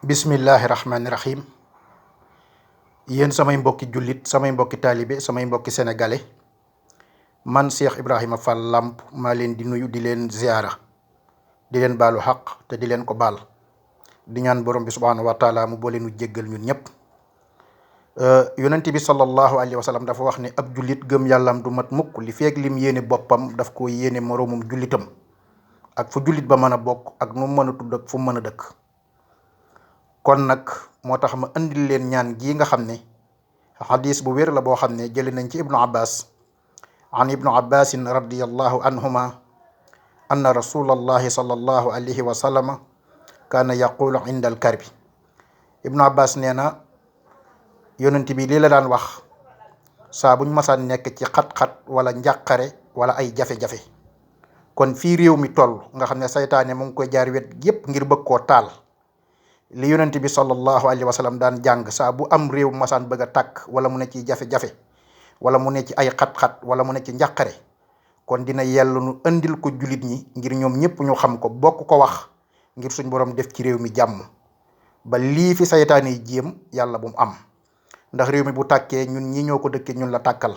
bismillahi rahmaani rahim yéen samay mbokki jullit samay mbokki taalibe samay mbokki sénégalais man Cheikh Ibrahima Fall Lamp maa leen di nuyu di leen ziyaara di leen baalu xaq te di leen ko baal di ñaan borom bi subhaanahu wa taala mu boole nu jéggal ñun ñëpp. yonent bi sallallahu alayhi wa sallam dafa wax ne ab jullit gëm yàllam du mat mukk li feeg lim yéene boppam daf ko yéene moroomum jullitam ak fu jullit ba mën a bokk ak nu mu mën a tudd ak fu mu mën a dëkk. kon nag moo tax ma indil leen ñaan gii nga xam ne xadis bu wér la boo xam ne jëli nañ ci ibnu abbas an ibnu abbasin radiallahu anhuma anna rasulallahi sallallahu alayhi wa sallama kaana yaqulu inda al karbi. ibnu abbas nee na yonent bi lii la daan wax saa buñ masaan nekk ci xat-xat wala njàqare wala ay jafe-jafe. kon fii réew mi toll nga xam ne saytaane mu ngi koy jaar wet yépp ngir bëgg koo taal, li yonent bi sallallahu alayhi wa sallam daan jàng saa bu am réew masaan bëgg a tàkk wala mu ne ci jafe-jafe wala mu ne ci ay xat-xat wala mu ne ci njàqare, kon dina yellu nu indil ko jullit ñi ngir ñoom ñëpp ñu xam ko bokk ko wax ngir suñ borom def ci réew mi jàmm ba lii fi saytaane yi jéem yàlla bu mu am. ndax réew mi bu tàkkee ñun ñi ñoo ko dëkkee ñun la tàkkal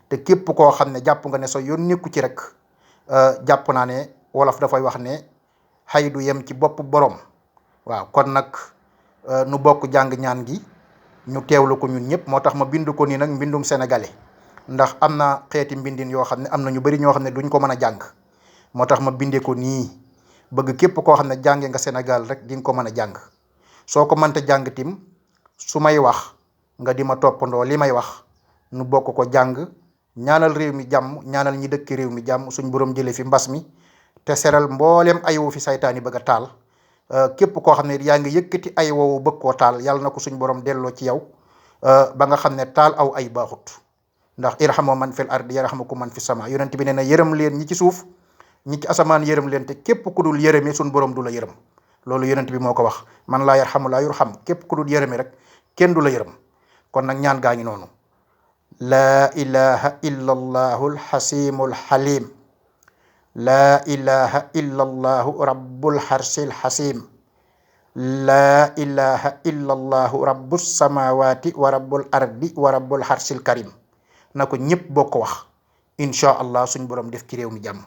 te képp koo xam ne jàpp nga ne sa yoon nekku ci rek jàpp naa ne wolof dafay wax ne xay du yem ci bopp borom. waaw kon nag nu bokk jàng ñaan gi ñu teewlu ko ñun ñëpp. moo tax ma bind ko nii nag mbindum sénégalais ndax am na xeeti mbindin yoo xam ne am na ñu bari ñoo xam ne duñ ko mën a jàng, moo tax ma bindee ko nii bëgg képp koo xam ne jànge nga Sénégal rek di nga ko mën a jàng. soo ko mënta jàng tim su may wax nga di ma toppandoo li may wax nu bokk ko jàng ñaanal réew mi jàmm, ñaanal ñi dëkk réew mi jàmm, suñ borom jëlee fi mbas mi te seral mbooleem ayu fi saytaani bëgg a taal. képp koo xam ne yaa ngi yëkkati ay woowu bëgg koo taal yàlla na ko suñ borom delloo ci yow ba nga xam ne taal aw ay baaxut. ndax irhamu man fil ardi yarhamukum man fi sama. yonent bi nee na yërëm leen ñi ci suuf ñi ci asamaan yërëm leen te képp ku dul yërëmi suñ borom du la yërëm. loolu yonent bi moo ko wax, man laa yarhamu laa yurham. képp ku dul yërëmi rek kenn du la yërëm. kon nag ñaan gaa ngi noonu. laa ilaha illa allahu alxasimu alxalim, laa ilaha illa allahu rabbul harsil hasim, laa ilaha illa allahu rabbus samawati wa rabbul ardi wa rabbul harsil karim. na ko ñëpp boo ko wax incha allah suñ borom def ci réew mi jàmm.